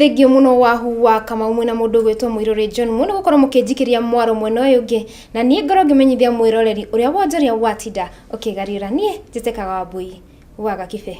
Nĩ thengio mũno wahu wa Kamau mwĩna mũndũ ũgwĩtwo Mũirũrĩ John mũno gũkorwo mũkĩnjikĩria mwaro mwena ũyũ ũngĩ, na niĩ ngorwo ngĩmenyithia mwĩroreri ũrĩa wonjoria watinda ũkĩgariũra. Niĩ njĩtĩkaga Wambui wa Gakibe.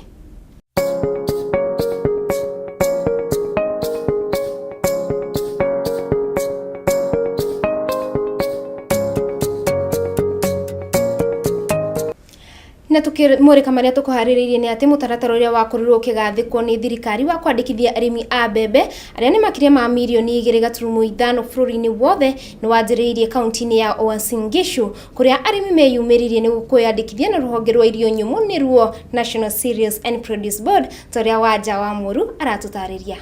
Na tukimurika maria tukuhaririirie ni ati mutaratara uria wakorirwo ukigathikwo ni thirikari wa kwandikithia arimi a mbembe aria ni makiria ma mirioni 2.5 bururi-ini wothe ni wanjiriirie kaunti-ini ya Uasin Gishu, kuria arimi meyumiririe ni kwiyandikithia na ruhonge rwa irio nyumu niruo National Cereals and Produce Board, ta uria Wanja wa Muru aratutariria.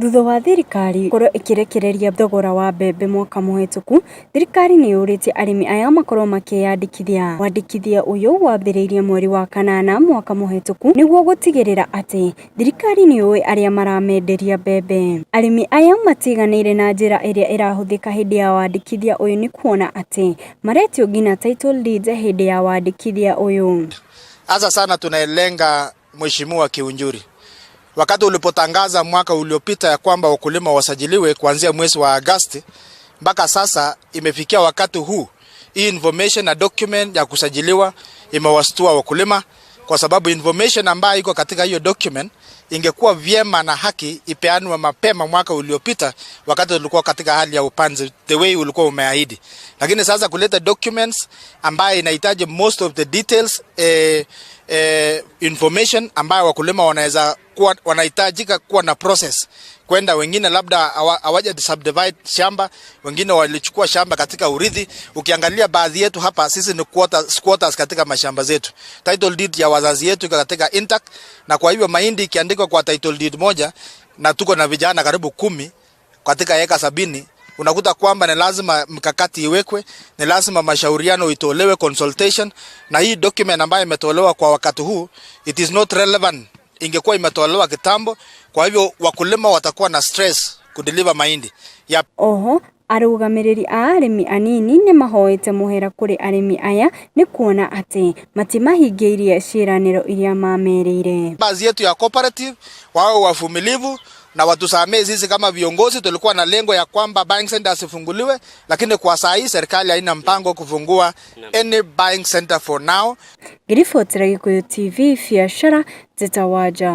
Thutha wa thirikari gũkorwo ĩkĩrekereria thogora wa mbembe mwaka mũhetũku, thirikari nĩ yũrĩtie arĩmi aya makorwo makĩyandĩkithia. Wandĩkithia ũyũ wambĩrĩirie mweri wa kanana mwaka mũhetũku nĩguo gũtigĩrĩra atĩ thirikari nĩ yũĩ arĩa maramenderia mbembe. Arĩmi aya matiganĩire na njĩra ĩrĩa ĩrahũthĩka hĩndĩ ya wandĩkithia ũyũ, nĩ kuona atĩ maretio nginya title deeds hĩndĩ ya wandĩkithia ũyũ. Hasa sana tunalenga Mheshimiwa Kiunjuri. Wakati ulipotangaza mwaka uliopita ya kwamba wakulima wasajiliwe kuanzia mwezi wa Agosti, mpaka sasa imefikia wakati huu, hii information na document ya kusajiliwa imewastua wakulima, kwa sababu information ambayo iko katika hiyo document ingekuwa vyema na haki ipeanwe mapema mwaka uliopita, wakati tulikuwa katika hali ya upanzi, the way ulikuwa umeahidi. Lakini sasa kuleta documents ambayo inahitaji most of the details, information ambayo wakulima wanaweza kuwa wanahitajika kuwa na process kwenda, wengine labda hawaja subdivide shamba, wengine walichukua shamba katika urithi. Ukiangalia baadhi yetu hapa, sisi ni squatters katika mashamba zetu. Title deed ya wazazi yetu iko katika intact, na kwa hivyo mahindi ikiandikwa kwa title deed moja na tuko na vijana karibu 10 katika eka 70, unakuta kwamba ni lazima mkakati iwekwe, ni lazima mashauriano itolewe, consultation, na hii document ambayo imetolewa kwa wakati huu, it is not relevant. Ingekuwa imetolewa kitambo. Kwa hivyo wakulima watakuwa na stress kudeliver mahindi ya Oho arũgamĩrĩri a arĩmi anini nĩ mahoete mũhera kũrĩ arĩmi aya nĩ kuona atĩ matimahingĩirie ciĩranĩro iria mamerĩire. Baadhi yetu ya cooperative wawe wavumilivu na watusamee sisi kama viongozi. Tulikuwa na lengo ya kwamba buying center asifunguliwe, lakini kwa saa hii serikali haina mpango kufungua any buying center for now. Ngĩribotera Gĩkũyũ TV biacara, Njĩta Wanja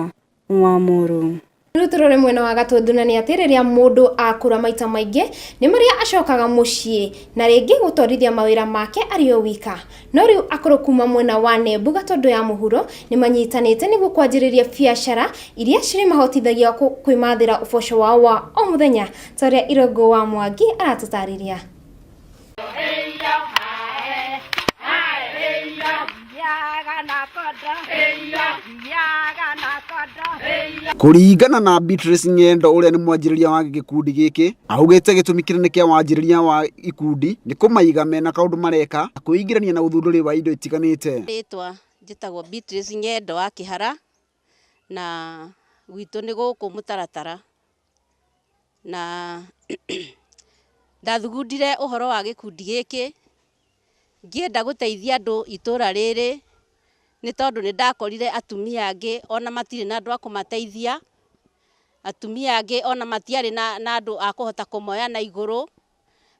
wa Mũrũ. Rĩu tũrore mwena wa Gatũndũ, na nĩ atĩ rĩrĩa mũndũ akũra, maita maingĩ nĩ marĩa acokaga mũciĩ na rĩngĩ gũtwarithia mawĩra make arĩ o wika. No rĩu akũrũ kuma mwena wa Nembu, Gatũndũ ya mũhuro, nĩ manyitanĩte nĩguo kwanjĩrĩria biacara iria cirĩmahotithagia kwĩmathĩra ũboco wao wa o mũthenya, ta ũrĩa Irũngũ wa Mwangi aratũtarĩria. Kũringana na Beatrice Ng'endo, ũrĩa nĩ mwanjĩrĩria wa gĩkundi gĩkĩ, augĩte gĩtũmi kĩnene kĩa wanjĩrĩria wa ikundi nĩ kũmaiga mena kaũndũ mareka na kwĩingĩrania na ũthundũri wa indo itiganĩte. Rĩtwa njĩtagwo Beatrice Ng'endo wa Kĩhara, na gwitũ nĩ gũkũ mũtaratara, na ndathugundire ũhoro wa gĩkundi gĩkĩ ngĩenda gũteithia andũ itũra rĩrĩ, nĩ tondũ nĩ ndakorire atumia angĩ ona matirĩ na andũ a kũmateithia, atumia angĩ ona matiarĩ na andũ a kũhota kũmoya na igũrũ.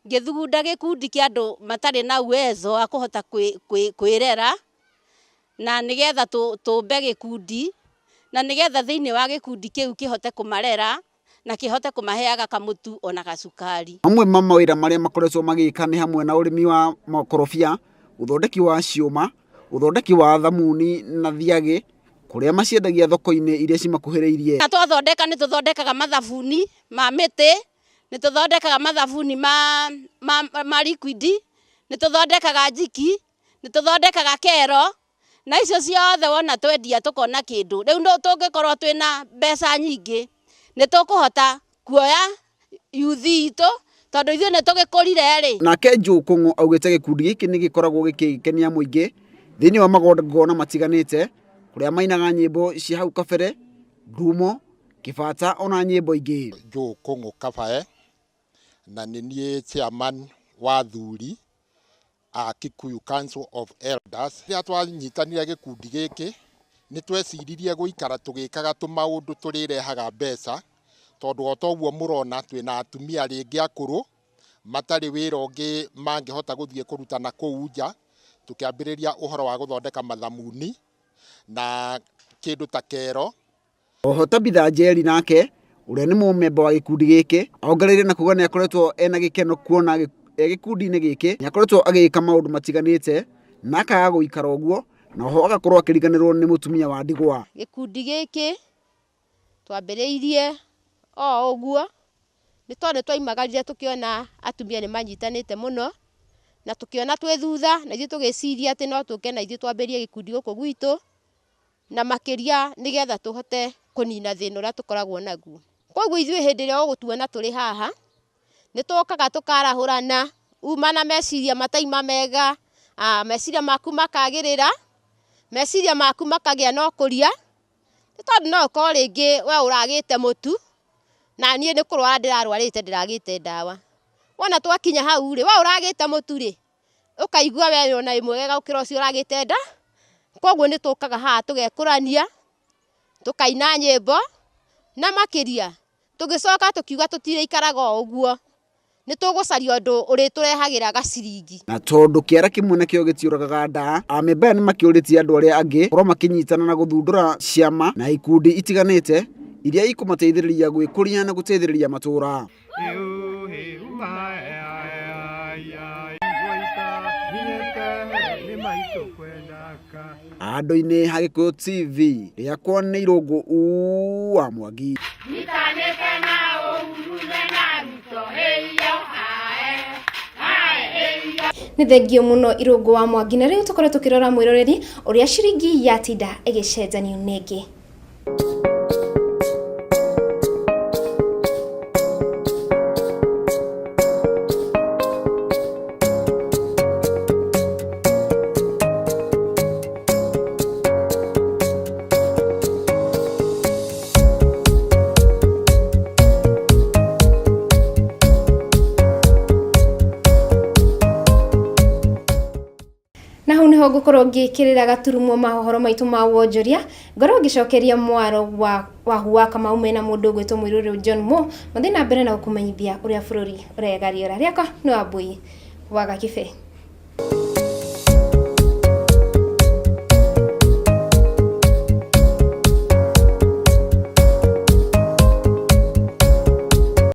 Ngĩthugunda gĩkundi kĩa andũ matarĩ na uwezo wa kũhota kwĩrera, na nĩgetha tũmbe gĩkundi, na nĩgetha thĩinĩ wa gĩkundi kĩu kĩhote kũmarera na kĩhote kũmaheaga kamũtu ona gacukari. Mamwe ma mawĩra marĩa makoretwo magĩka nĩ hamwe na ũrĩmi wa makorobia, ũthondeki wa ciũma, ũthondeki wa thamuni na thiagĩ, kũrĩa maciendagia thoko-inĩ iria cimakuhĩrĩirie. Na twathondeka, nĩ tũthondekaga mathabuni ma mĩtĩ, nĩ tũthondekaga mathabuni ma liquid, nĩ tũthondekaga Jik, nĩ tũthondekaga kero, na icio ciothe wona twendia tũkona kĩndũ. Rĩu no tũngĩkorwo twĩna mbeca nyingĩ, nĩ tũkũhota kuoya yuthi itũ, tondũ ithuĩ nĩ tũgĩkũrire rĩ. Nake Joe Kũng'ũ augĩte gĩkundi gĩkĩ nĩ gĩkoragwo gĩkĩgenia mũingĩ thĩinĩ wa magongona matiganĩte, kũrĩa mainaga nyĩmbo cia hau kabere, ngumo, kĩbata ona nyĩmbo ingĩ. Joe Kũng'ũ Kabae, na nĩ niĩ chairman wa athuri a Kikuyu Council of Elders. Rĩrĩa twanyitanire gĩkundi gĩkĩ, nĩ tweciririe gũikara tũgĩkaga tũmaũndũ tũrĩrehaga mbeca. Tondũ o ta ũguo mũrona twĩna atumia rĩngĩ akũrũ matarĩ wĩra ũngĩ mangĩhota gũthiĩ kũruta na kũu nja, tũkĩambĩrĩria ũhoro wa gũthondeka mathamuni na kĩndũ ta kero. Oho Tabitha Njeri nake ũrĩa nĩ mũmemba wa gĩkundi gĩkĩ ongereire na kuga nĩ akoretwo ena gĩkeno kuona e gĩkundi-inĩ gĩkĩ nĩ akoretwo agĩka maũndũ matiganĩte na akaga gũikara ũguo na oho agakorwo akĩriganĩrwo nĩ mũtumia wa ndigwa. Gĩkundi gĩkĩ twambĩrĩirie o ũguo nĩ tondũ nĩ twaimagarire tũkĩona atumia nĩ manyitanĩte mũno na tũkĩona twĩ thutha na ithuĩ tũgĩciria atĩ no tũke na ithuĩ twambĩrĩrie gĩkundi gũkũ gwitũ na makĩria nĩgetha tũhote kũnina thĩna ũrĩa tũkoragwo naguo. Koguo ithuĩ hĩndĩ ĩrĩa ũgũtuona tũrĩ haha nĩ tũkaga tũkarahũrana uma na meciria mataima mega, meciria maku makagĩrĩra, meciria maku makagĩa na ũkũria, nĩ tondũ no ũkorwo rĩngĩ we ũragĩte mũtu na niĩ nĩ kũrwara ndĩrarwarĩte ndĩragĩte ndawa. Wona twakinya hau rĩ, we ũragĩte mũtu rĩ, ũkaigua we ona wĩ mwega gũkĩra ũcio ũragĩte nda. Koguo nĩ tũkaga haha tũgekũrania, tũkaina nyĩmbo na makĩria tũgĩcoka tũkiuga tũtirĩikaraga o ũguo, nĩ tũgũcaria ũndũ ũrĩtũrehagĩra gaciringi. Na tondũ kĩara kĩmwe nakĩo gĩtiũragaga nda, amemba aya nĩ makĩũrĩtie andũ arĩa angĩ gũkorwo makĩnyitana na gũthundũra ciama na ikundi itiganĩte iria ikũmateithĩrĩria gwĩkũria na gũteithĩrĩria matũra. Andũ-inĩ ha Gĩkũyũ TV, rĩakwa nĩ Irũngũ wa Mwangi. Nĩ thengio mũno Irũngũ wa Mwangi, na rĩu tũkorwo tũkĩrora mwĩroreri ũrĩa ciringi yatinda ĩgĩcenjanio nĩngĩ. Na hau niho ngukorwo ngikirira gaturumo mahoro maitu ma wonjoria, ngorwo ngicokeria mwaro wa wahu wa Kamau mena mundu ugwitwo mwiruri John Mo mathii na mbere na gukumenyithia uria bururi uregariura. Riakwa ni Wambui wa Gakibe.